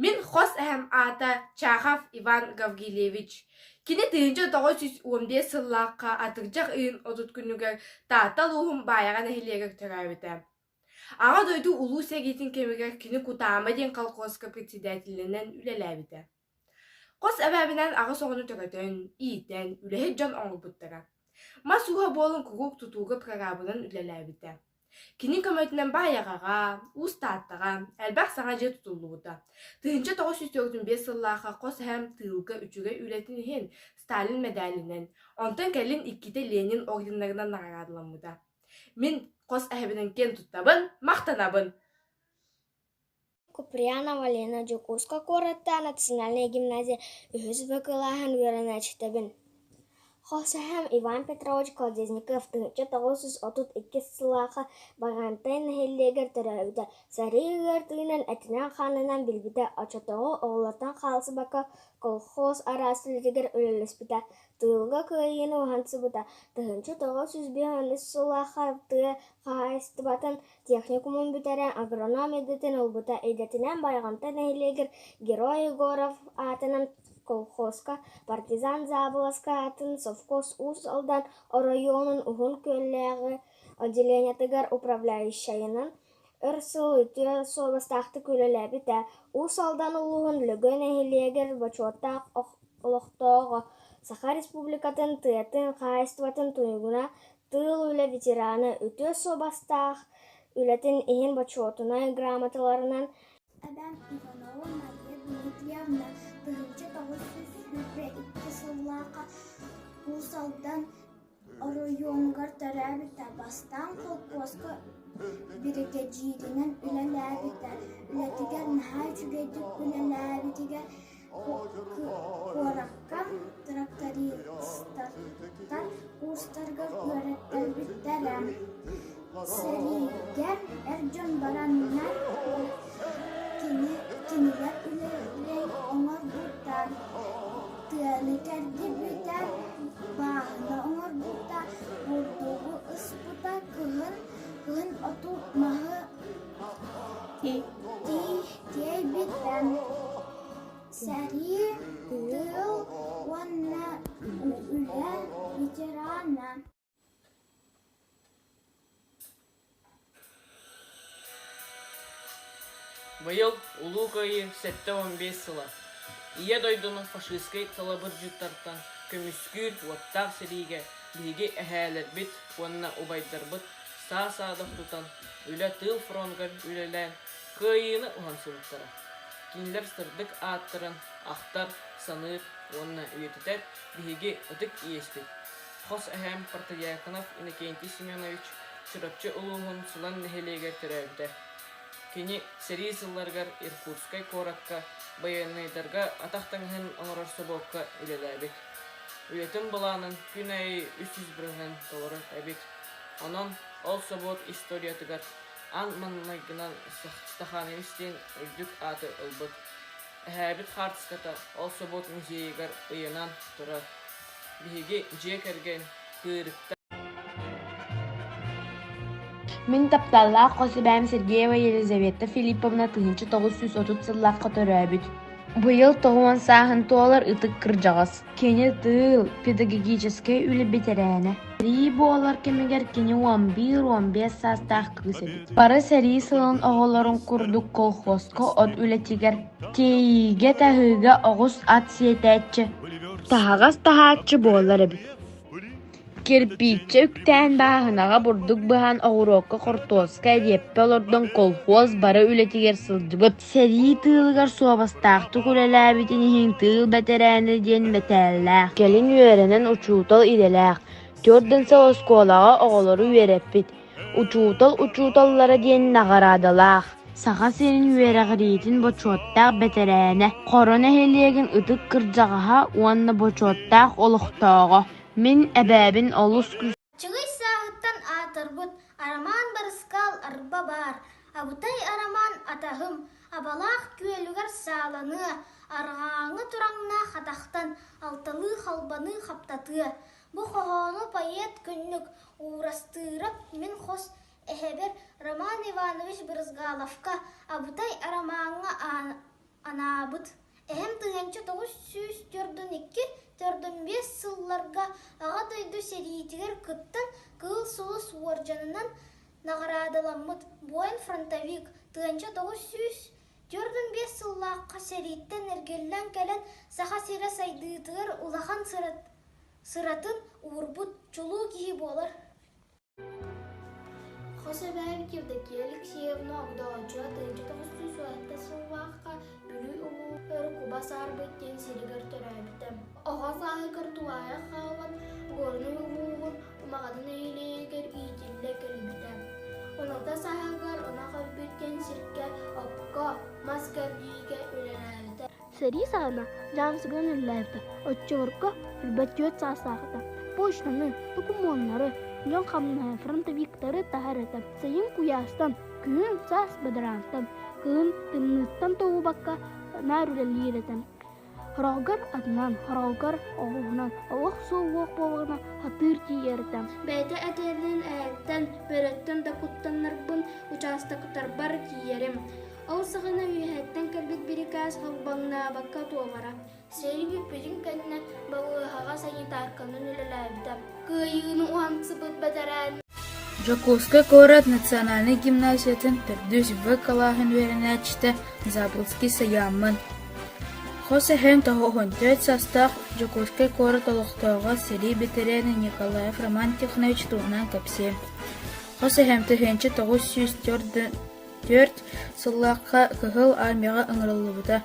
Мин хос эһэм аата Чахов Иван Гаврильевич. Кини 1915 сыллаахха атырдьах ыйын 30 күнүгэр Таатта улууһун Баайаҕа нэһилиэгэр төрөөбүтэ. Аҕа дойду Улуу сэриитин кэмигэр кини Кутаама диэн колхозка председателинэн үлэлээбитэ. Хос эбээбинэн аҕыс оҕону төрөтөн, иитэн, үлэһит дьон оҥорбуттара. Мас ууһа буолан куруук тутууга прорабынан үлэлээбитэ. Кини көмөтүнэн Баайаҕаҕа, Уус Тааттаҕа элбэх саҥа дьиэ тутуллубута. 1945 сыллаахха хос эһэм тыылга үчүгэй үлэтин иһин Сталин мэдээлинэн, онтон кэлин иккитэ Ленин орденнарынан наҕараадаламмыта. Мин хос эһэбинэн киэн туттабын, махтанабын! Куприянова Лена Дьокуускай куораттааҕы национальнай гимназия үһүс В кылааһын үөрэнээччитэбин. Хос эһэм Иван Петрович Колодезников 1932 сыллаахха Байаҕантай нэһилиэгэр төрөөбүтэ. Сэрии ыар тыынын этинэн-хаанынан билбитэ, оччотооҕу оҕолортон хаалсыбакка колхоз араас үлэтигэр үлэлэспитэ, тыылга кыайыыны уһансыбыта. 1953 сыллаахха тыа хаһаайыстыбатын Техникумун бүтэрэн агроном идэтин ылбыта. Идэтинэн Байаҕантай нэһилиэгэр Герой Егоров аатынан колхозка, Партизан Заболоцкай аатын совхоз Уус Алдан оройуонун Уһун Күөллээҕи отделениетыгар управляющайынан өр сыл үтүө суобастаахтык үлэлээбитэ. Уус Алдан улууһун Лөгөй нэһилиэгэр бочуоттаах олохтооҕо, Саха Республикатын тыатын хаһаайыстыбатын туйгуна, Тыыл үлэ ветерана үтүө суобастаах үлэтин иһин бочуотунай грамоталарынан Эбэм Иванова Мария Дмитриевна 1922 сыллаахха Уус Алдан оройуонугар төрөөбүтэ. Бастаан холкуоска биригэдьииринэн үлэлээбитэ. Үлэтигэр наһаа үчүгэйдик үлэлээбитигэр Куоракка трактористар курстарыгар үөрэттэрбиттэрэ. Сэриигэ эр дьон бараннар кинилэр үлэлэрин оҥорбуттар, тыаны кэрдибитэ, бааһына оҥорбута, бурдугу ыспыта, кыһын кыһын оту маһы Тиэйбитэ Сэрии, тыыл уонна үлэ ветерана. Быйыл Улуу Кыайыы 75 сыла. Ийэ дойдуну фашистскай талабырдьыттартан көмүскүүр уоттаах сэриигэ биһиги эһээлэрбит уонна убайдарбыт саа-саадах тутан, үлэ-тыыл фронугар үлэлээн, кыайыыны уһансыбыттара. Кинилэр сырдык ааттарын ахтар, саныыр уонна үйэтитэр биһиги ытык иэспит. Хос эһээм Протодьяконов Иннокентий Семенович Чурапчы улууһун Сулан нэһилиэгэр төрөөбүтэ. Кини сэрии сылларыгар Иркутскай куоракка байыаннайдарга атах таҥаһын оҥорор собуокка үлэлээбит. Үлэтин былаанын күн аайы 300 бырыһыан толорор эбит. Онон ол собуот историятыгар аан маҥнайгынан Стаханович диэн үрдүк ааты ылбыт. Эһээбит хаартыската ол собуот музейыгар ыйанан турар. Биһиги дьиэ кэргэн кыырыкта Мин тапталлаах хос эбээм Сергеева Елизавета Филипповна 1930 сыллаахха төрөөбүт. Быйыл 90 сааһын туолар ытык кырдьаҕас. Кини тыыл, педагогическай үлэ бэтэрээнэ. Сэрии буолар кэмигэр кини 11-15 саастаах кыыс эбит. Бары сэрии сылын оҕолорун курдук колхозка от үлэтигэр, тиэйиигэ-таһыыга оҕус ат сиэтээччи, таһаҕас таһааччы буолар эбит. Кирпииччэ үктээн бааһынаҕа бурдук быһан, оҕуруокка хортуоска, эриэппэ олордон колхуос бары үлэтигэр сылдьыбыт. Сэрии тыылыгар суобастаахтык үлэлээбитин иһин тыыл бэтэрээнэ диэн мэтээллээх. Кэлин үөрэнэн учуутал идэлээх, төрдүн сыл оскуолаҕа оҕолору үөрэппит, «Учуутал учууталлара» диэн наҕараадалаах. Саха сирин үөрэҕириитин бочуоттаах бэтэрээнэ, Хоро нэһилиэгин ытык кырдьаҕаһа уонна бочуоттаах олохтооҕо. Мин эбээбин олус Чыгый сааһыттан аатырбыт Арамаан Барыскаал арба баар, Абытай Арамаан атаһым, Абалаах күөлүгэр сааланыа, Арҕааҥы тураҥнаах атахтан Алталыы халбаныы хаптатыа. Бу хоһоону поэт Күннүк Уурастыырап мин хос эһэбэр Роман Иванович Брызгаловка Абытай Арамааҥҥа анаабыт. Эһэм 1942 45 сылларга Аҕа дойду сэриитигэр кыттан Кыыл Сулус уордьанынан наҕараадаламмыт буойун-фронтовик 1945 сыллаахха сэрииттэн эргиллэн кэлэн Саха сирэ сайдыытыгар улахан сыратын уурбут чулуу киһи буолар. Хос эбээм Евдокия Алексеевна Огдооччуйа 1907 сыллаахха Бүлүү улууһугар Куба Саарбыт диэн сиригэр төрөөбүтэ. Оҕо сааһыгар тулаайах хаалан Горнай улууһун Умаҕатын нэһилиэгэр иитиллэ кэлбитэ. Уналта сааһыгар ынах өлбүт диэн сиргэ окко, мас кэрдиигэ үлэлээбитэ. Сэрии саҕана дьаамсыгынан үлэлээбитэ, оччолорго 24 саастаах этэ. Почтаны, докумуоннары, дьон хамнаһын, фронтовиктары таһар этэ. Сайын куйаастан, күһүн саас бадараантан, кыһын тымныыттан толлубакка наар үлэлиир этэ. Хороҕор атынан, хороҕор оҕуһунан, олох суоллуох буоллаҕына хатыыр тиийэр этэ. Бэйэтэ этэринэн эһэттэн, бөрөттөн да куттаннарбын учаастактарбар тиийэрим. Ол саҕана үөһэттэн кэлбит бирикээс халбаҥнаабакка туолара. Сэрии бүппүтүн кэннэ балыыһаҕа санитарканан үлэлээбитэ. Кыайыыны уһансыбыт бэтэрээн Дьокуускай куорат национальнай гимназиятын төрдүс В кылааһын үөрэнээччитэ Заболоцкий Саяаммын. Хос эһэм 94 саастаах Дьокуускай куорат олохтооҕо сэрии бэтэрээнэ Николаев Роман Тихонович туһунан кэпсиэм. Хос эһэм 1944 сыллаахха Кыһыл Армияҕа ыҥырыллыбыта.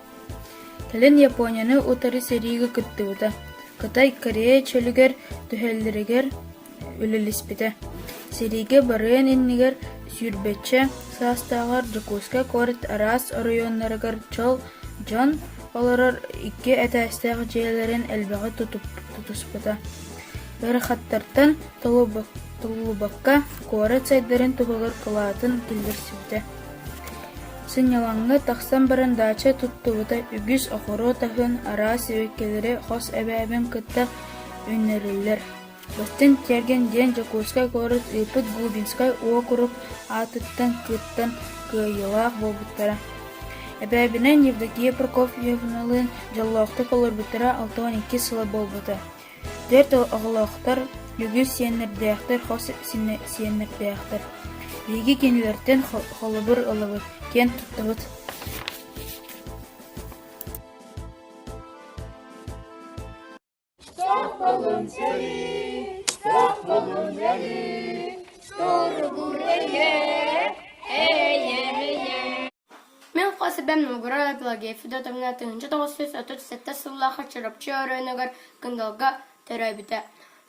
Кэлин Японияны утары сэриигэ кыттыбыта. Кытай Корея чөлүгэр түһэллэригэр үлэлэспитэ. Сэриигэ барыан иннигэр сүүрбэччэ саастааҕар Дьокуускай куорат араас оройуоннарыгар чол дьон олорор икки этээстээх дьиэлэрин элбэҕи тутуспута. Ыарахаттартан толлубакка куорат сайдарын туһугар кылаатын киллэрсибитэ. Сынньалаҥҥа тахсан баран даача туттубута үгүс оҕуруот аһын, араас сибэккилэри хос эбээбин кытта үүннэрэллэр. Бастыҥ тиэргэн диэн Дьокуускай куорат ыыппыт Губинскай уокурук аатыттан кыттан кыайыылаах буолбуттара. Эбээбинэн Евдокия Прокофьевналыын дьоллоохтук олорбуттара 62 сыла буолбута. Түөрт оҕолоохтор, үгүс сиэннэрдээхтэр, хос сиэннэрдээхтэр. Биһиги кинилэртэн холобур ылабыт, киэн туттабыт. Сохолун сэрии, сохолун өлүү, туругур эйэ, эйэ, эйэ. Мин хос эбэм Новгород Пелагея Федотовна 1937 сыллаахха Чурапчы оройуонугар Кындалга төрөөбүтэ.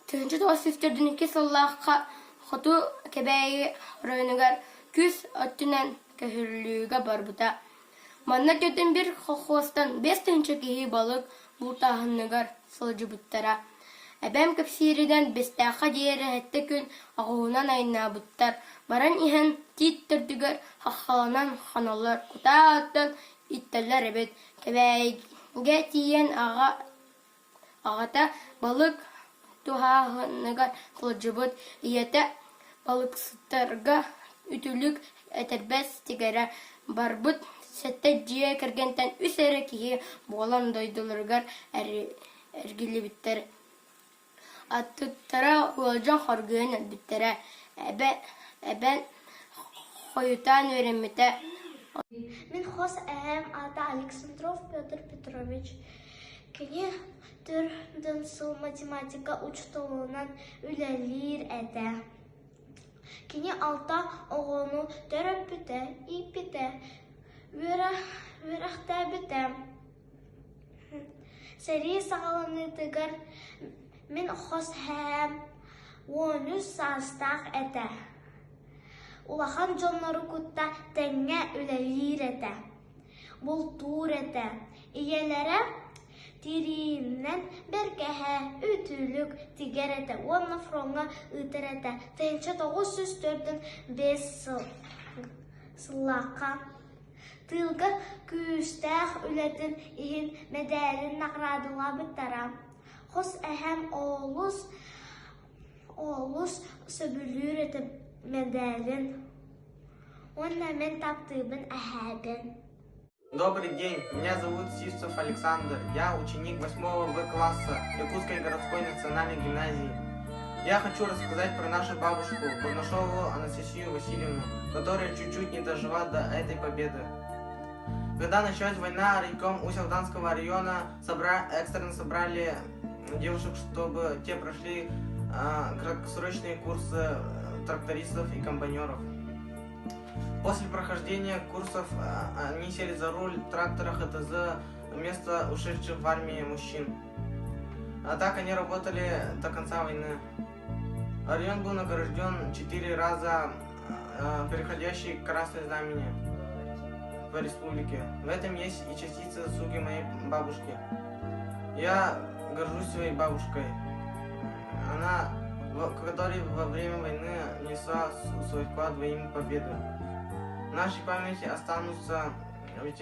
1942 сыллаахха Хоту Кэбээйи оройуонугар күүс өттүнэн көһөрүллүүгэ барбыта. Манна түөтүн биир колхуостан 5000 киһи балык бултааһыныгар сылдьыбыттара. Эбээм кэпсииринэн, Бэстээххэ диэри сэттэ күн оҕуһунан айаннаабыттар. Баран иһэн тиит төрдүгэр хаххаланан хоноллор, кутаа оттон иттэллэр эбит. Кэбээйигэ тиийэн аҕата балык туһааһыныгар сылдьыбыт, ийэтэ балыксыттарга үтүлүк, этэрбэс тигэрэ барбыт сэттэ дьиэ кэргэнтэн үс эрэ киһи буолан дойдуларыгар эргиллибиттэр. Аттыттара ыалдьан хоргуйан өлбүттэрэ. Эбэн хойутаан үөрэммитэ. Мин хос эһээм аата Александров Петр Петрович. Кини төрдүн сыл математика учууталынан үлэлиир этэ. Кини алта оҕону төрөппүтэ, ииппитэ, үөрэхтээбитэ. Сэрии саҕаланыытыгар мин хос эһээм 13 саастаах этэ. Улахан дьоннору кытта тэҥҥэ үлэлиир этэ, бултуур этэ. Ийэлэрэ тириинэн бэргэһэ, үтүлүк тигэр этэ уонна фроҥҥа ыытар этэ. 1945 сыл сыллаахха Тыылга күүстээх үлэтин иһин мэдээлин наҕараадалаабыттара. Хос эһэм олус олус сөбүлүүр этэ мэдээлин уонна мин таптыыбын эһээбин. Добрый день, меня зовут Сивцев Александр. Я ученик 8 В класса Якутской городской национальной гимназии. Я хочу рассказать про нашу бабушку, Бурнашову Анастасию Васильевну, которая чуть-чуть не дожила до этой победы. Когда началась война, райком Усть-Алданского района собра... экстренно собрали девушек, чтобы те прошли э, краткосрочные курсы э, трактористов и комбайнеров. После прохождения курсов э, они сели за руль трактора ХТЗ вместо ушедших в армии мужчин. А так они работали до конца войны. Район был награжден четыре раза э, переходящий Красное Знамени по республике. В этом есть и частица заслуги моей бабушки. Я горжусь своей бабушкой. Она, которая во время войны несла свой вклад во имя победы. В нашей памяти останутся ветераны.